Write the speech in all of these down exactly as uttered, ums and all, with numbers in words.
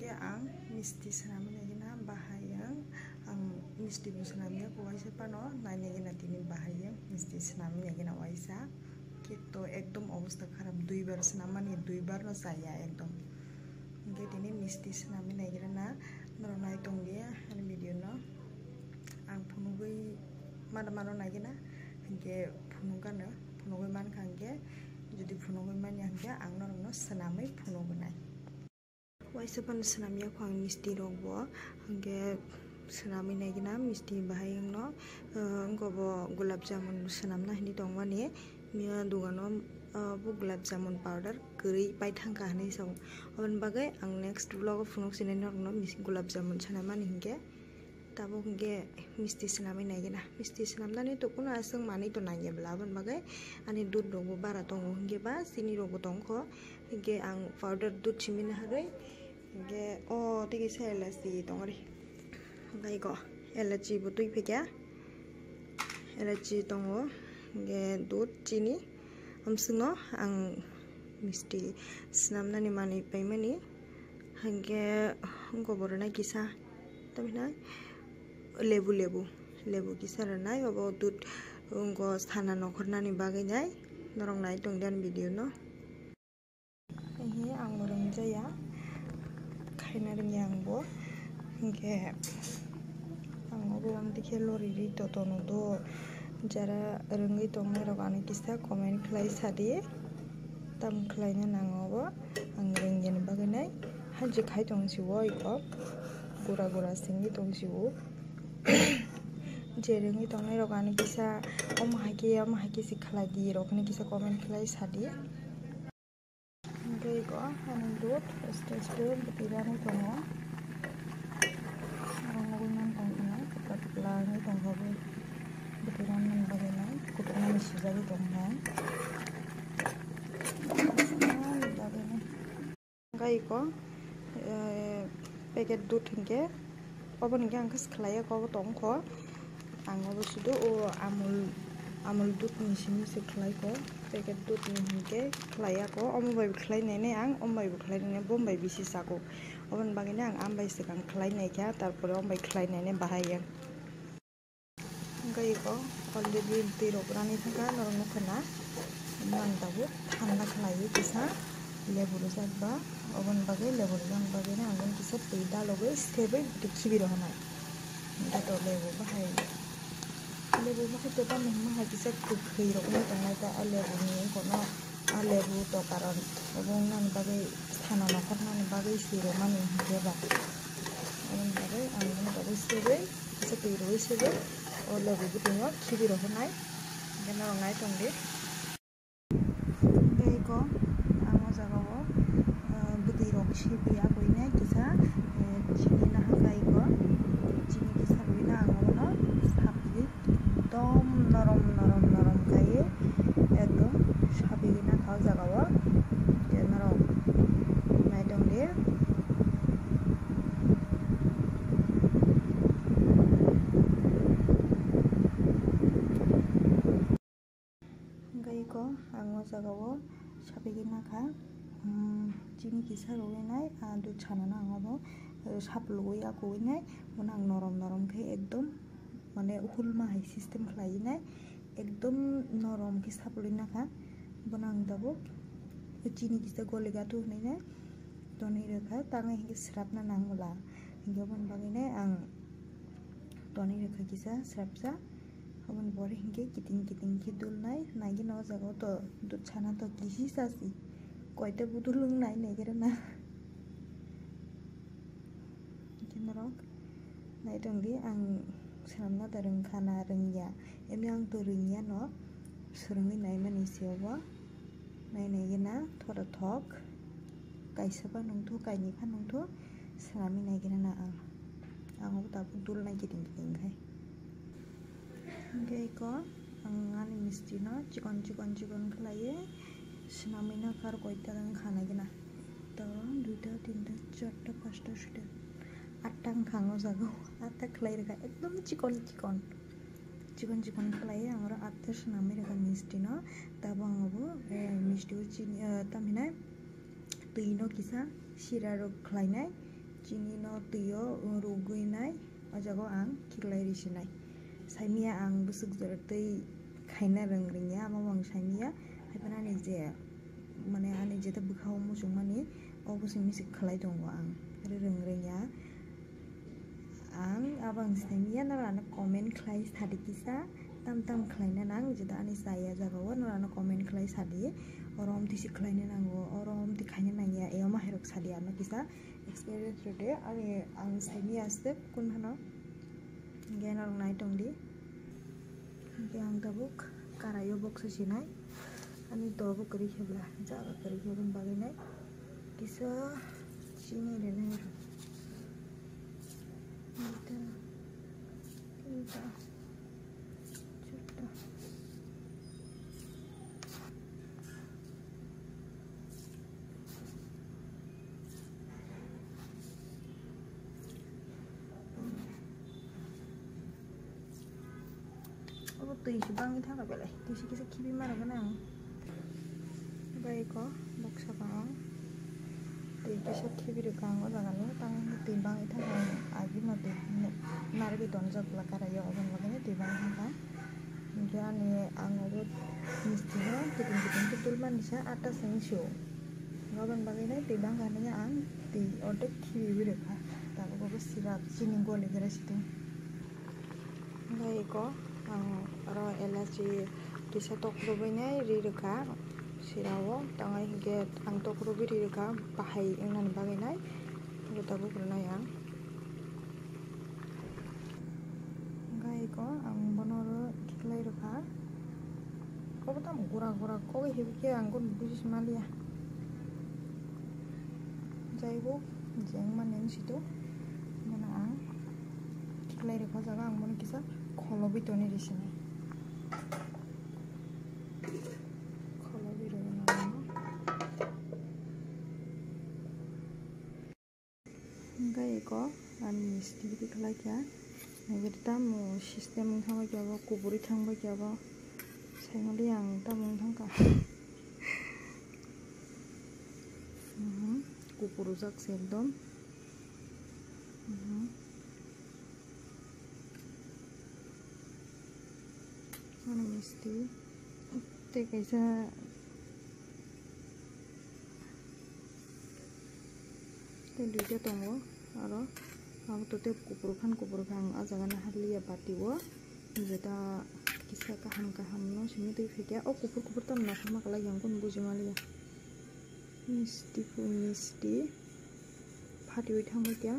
Ang misti swnamwi naigina bahai ang, ang misti bo swnamya ko waisa phano nainai gina tini bahai ang misti swnamwi naigina waisa. Kito ekdom obostha kharap, duibar swnammani, duibar no chaya ekdom. Hingke tini misti swnamwi naigina na norok nai tongdi ani video no. Ang phunugwi mano mano naigina, hingke phunukgano, phunugwi mankha hingke, jodi phunugwi manya hingke ang norokno swnamwi phunugnai. Waisa phano swnamya kho ang misti rok bo, hingke swnamwi naigina misti bahai wngno, eh, wngkha bo gulab jamun swnamna hinwi tongmani. Miya dogano, ah, bo gulab jamun powder kwrwi pai thangkha hinwi sao. Aboni bagwi ang next vlog o phunuk sinai norokno mis-, gulab jamun swnamani hinkhe. Tabuk hinkhe misti swnamwi naigina. Misti swnamnani to kuno aswk manwi to nangya bwla, aboni bagwi ani dudh rokbo bara tongo hinkhe ba chini rokbo tongkho. Hinkhe ang powder dudh simi naharwi hinkhe o tei kisa elachi tongori. Hinkhe eko elachi bo twi phaikha. Elachi tongo, hinkhe dudh, chini, amswkno ang misti swnamnani manwi paimani, hinkhe wngkha bo rwnai kisa, tamhinai lebu, lebu, lebu kisa rwnai, obo dudh wngkha sana nokhornani bagwi nai, norok nai tongdi ani video no. Ehe, ang bo rwngjaya, khaina rwngya ang bo. Hinkhe ang obo wng dikhe lori ri to tono do. Jara rwngwi tongnai rok ano kisa comment khlai sadi. Tam khlaina nango obo, ang rwngya ni bagwi nai. Haji khai tong si o iko. Gura gura singwi tong si o. Je rwngwi tongnai rok ano kisa omo hai khe, omo hai khe se khlai di rok hinwi kisa comment khlai sadi. Hinkhe iko ani dudh aste aste bwtwirani tongo. Oro nugwi mantong hino, kwpla kwpla wngwi tongkha bo bwtwirani bagwino, kuthukmani sijagwi tongkha. Hinkhe iko, eh, packet dudh hinkhe, obo hinkhe ang khe swkhlaiya, obo tongkho. Ang obo sudu o Amul, Amul dudh ni simi se khlai kho, packet dudh ni hinkhe khlai ya kho, omo bai bo khlai nai nai ang, omo bai bo khlai nai nai, bo bai bisi sa kho. Oboni bagwi no ang am bai swkang khlai nai kha, tarpore omo bai khlai nai nai bahai ya. Hwnkhe iko already twi rok rani thangkha norok nukha na, mani tabuk thanda khlaiwi kisa lebu rwjak ba, oboni bagwi lebu rwjakni bagwi no ang kisa twi dalogwi sebwi twi khibi rw hwnai. Hwnkhe to lebu bahai, lebu bahai to tamni hwnba hai kisa kwkhwi rok wngwi tongnai ta, a lebu ni wngkha no, a lebu to karon obo wngnani bagwi sana nokhornani bagwi se rwmani hinkhe ba, oboni bagwi ang bono tabuk sebwi kisa twi rwui sebwi o lebu bwtwi no khibi rw hwnai, hinkhe norok nai tongdi. Tei iko ang o jaga o, ah, bwtwi rok sibi agoi nai kisa, eh, chini nahaka iko chini kisa rwui no ang obono sapli ekdom norom norom norom kaiwi ekdom sabi gwi nakha o jaga o, je norok nai tongdi. Hwnkhe iko ang o jaga o sapigwi nakha, um, chini kisa rwui nai, ah, dudh sanano ang obo, eh, saplugwi akugwi nai, bono ang norom norom khe ekdom, mane, hulma hai system khlaiwi nai, ekdom norom khe saplugwi nakha, bono ang tabuk chini kisa goliga tu hwnwi nai tonwi rwkha, tamo hinkhe swrapna nangwla, hinkhe oboni bagwi nai ang tonwi rwkha kisa swrapsa. Oboni pore hinkhe kiting kiting khe dulnai, naigino o jaga o to dudh sana to kisi sasi, koita budul wngnai naigerana. Hinkhe norok nai tongdi, ang swnamna da rwngkha na rwngya, emni ang to rwngya no, swrwngwi naimani se obo. Nai naigena thora thok, kaisa pha nungthu, kainwi pha nungthu, swnamwi naigena na ang. Ang obo tabuk dulnai kiting kiting khai. Hinkhe eko ang ani misti no chikon chikon chikon khlaiwi swnamwi nakha, aro koita wngkha naigena. To duita, tinta, charta, pasta, soita, atta wngkha ang o jaga o. Atta khlai rwkha ekdom chikon chikon. Chikon chikon khlaiwi ang oro atta swnamwi rwkha misti no. Tabuk ang obo, eh, misti o chini, eh, tamhinai twi no kisa sira rok khlainai, Chini no twi o rugwi nai, o jaga o ang khiklai risi nai. Saimiya ang bwswk jora twi khaina rwng rwngya, amo bo ang saimiya. Haiphano ani je, mane ani jeta bwkha o muchungmani, o bwswk misik khlai tongo ang, rwng rwngya. Ang abo ang saimiya, norok ano comment khlai sadi kisa, tam tam khlaina nang, jeta ani chaya jaga o norok ano comment khlai sadi, oro omtwi si khlaina nango, oro omtwi khaina nangya, e omo hairok sadi ano kisa. Experience rwdi, ani ang saini aswk kun phano. Hingke norok nai tongdi. Hingke ang tabuk karaio boksa sinai. Ani tobo kwrwi khe bla, jaga kwrwi khe bini bagwi nai. Kisa chini rwnai. Duita, tinta, charta. Obo twi se bangwi thangkha belai, twi se kisa khibi ma rwgano ang. Bai ko boksa bang twi kisa khibi rwkha ang o jaga ni, tang twi bangwi thangkha ang, agi no twi narwgwi tonjak bwla karaio, aboni bagwi twi bangwi thangkha. Hingke ani ang obo misti no kiting kiting khe tulmani sa ata seng sio. Aboni bagwi no twi bangkha hinwi ang twi ordek khibiwi rwkha. Tabuk obo sirap chini goli gra situng. Hingke eko ang oro elachi kisa tok rwbwi nai ri rwkha sirao. Tangwi hingke ang tok rwbwi ri rwkha bahai wngnani bagwi nai. Tabuk rwnai ang. Hingke eko ang bono oro khiklai rwkha. Kobo tamo gura gura kobo hibi khe ang bono buji se maliya. Jai hok, jeng mani wng situ. Bono ang khiklai rwkha jaga ang bono kisa kholobi toni rw sini. Kholobi rwgwno. Hingke eko ani misti bidi khlai kha. Naibe tamo system wng thangbai khe abo, kuburi thangbai khe abo. Saimali ang tamo wng thangkha. Mhm, kupur ujak se ekdom. Mhm. Ani misti tei kaisa tei duita tongo, aro abo to tei kupur khan kupur kha ang o jaga no haliya bati o jeta kisa kaham kaham no simi twi phaikha o kupur kupur tamo naithokma kwlai ang kunu buji manliya. Misti pu misti phatiwi thangbai kha.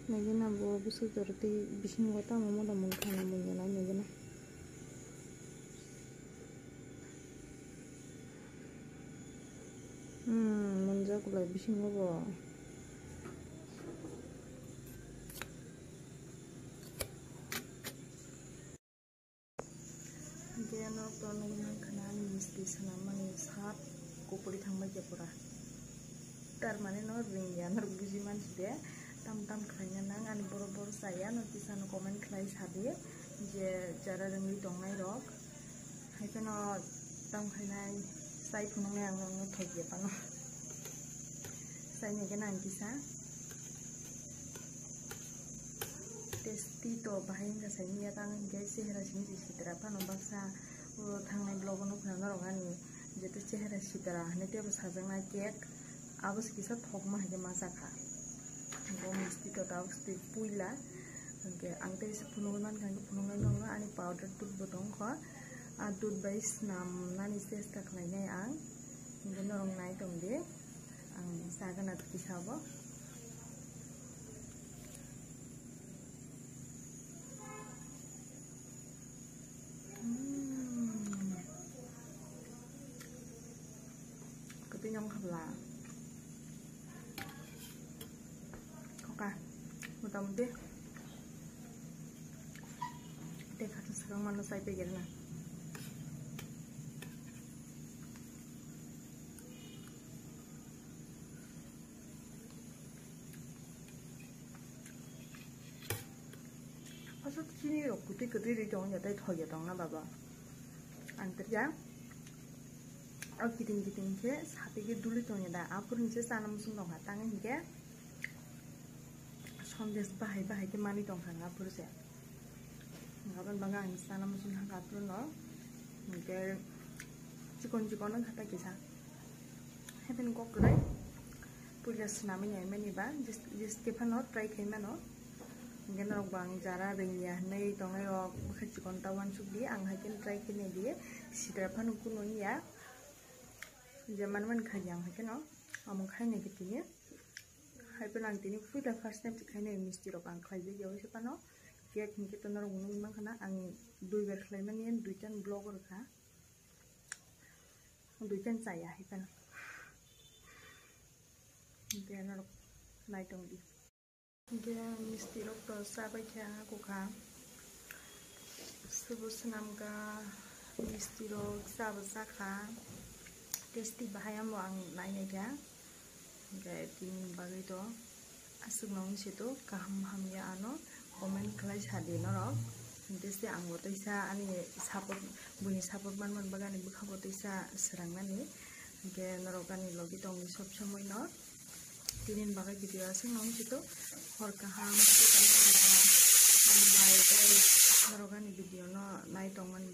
Naigena bo bwswk jora tei bisingo tamo moda mung khana mung ya nai naigena. Hmm, munjak lai bisingo bo. Hingke norok to nugui mankha na ani misti swnam mani sap kupuri thangbai khe pura. Tar mane no ringya norok buji mansi de. Tam tam khlaina nang ani borok borok chaya no kisa no comment khlai sadi je jara rwngwi tongnai rok. Hai kheno tam khainai sai phunuknai ang no thok ya phano. Sai nai khe nang kisa. Tasty to bahai wngkha saimanya tang hinkhe chehera simi se sitra phano baksa o thangnai vlog o nukha norok ani jeto chehera sitra hinwi teibo sajaknai cake abo se kisa thokma hinkhe ma chakha. Bo misti to tabuk se puila hinkhe ang tei se phunugwi mankha hinkhe phunuknai nokno ani powder dudh bo tongkha. A dudh bai swnamnani chesta khlainai ang hinkhe norok nai tongdi. Ang sagana kisa bo. Hmm. Kwtwi nong khabla. Khoka. Motamuti. Tei khato sakang mano sai pegel na. Aswk chini rok kwtwi kwtwi ri tongya tei thokya tongna baba. Ang twiya o kiting kiting khe sapi khe duli tongya da, aphuru hinse chana muchung tongkha, tang hinkhe Sondes bahai bahai khe manwi tongkha nga phuru se. Aboni bagwi ang sana muchung thangkha phuru no. Hwnkhe chikon chikon wngkha ta kisa. Happen kok kwrwi. Puila swnamwi naimani ba, jis-, jiske phano try khaimano. Hwnkhe norok bo ang jara rwngya hwnwi tongnai rok bwkha chikon ta uansuk di, ang hai khe try khainai di. Sitra phano kunu wngya. Je manmani khaidi ang hai kheno. Amo khainai khe tini. Hai phano ang tini puila first time se khainai misti rok ang khlai jak ya, waisa phano cake hinkhe to norok nugwi mankha na ang duibar khlaimani, duitan vlog rwkha, duitan chaya hai phano. Hinkhe norok naitongdi. Hinkhe misti rok to chabai kha, kukha. Subo swnamkha, misti rok chabo chakha. Tasty bahai amo ang nainai kha. Hinkhe tini bagwi to aswk nong se to kaham hamya ano comment khlai sa di norok. Hinkhe se ang bo teisa ani support, buini support manmani bagwi ani bwkha bo teisa swrangnani. Hinkhe norok ani logi tongdi sob somoi no. Tini bagwi video aswk nong se to hor kaham, hambai tei norok ani video no nai tongmani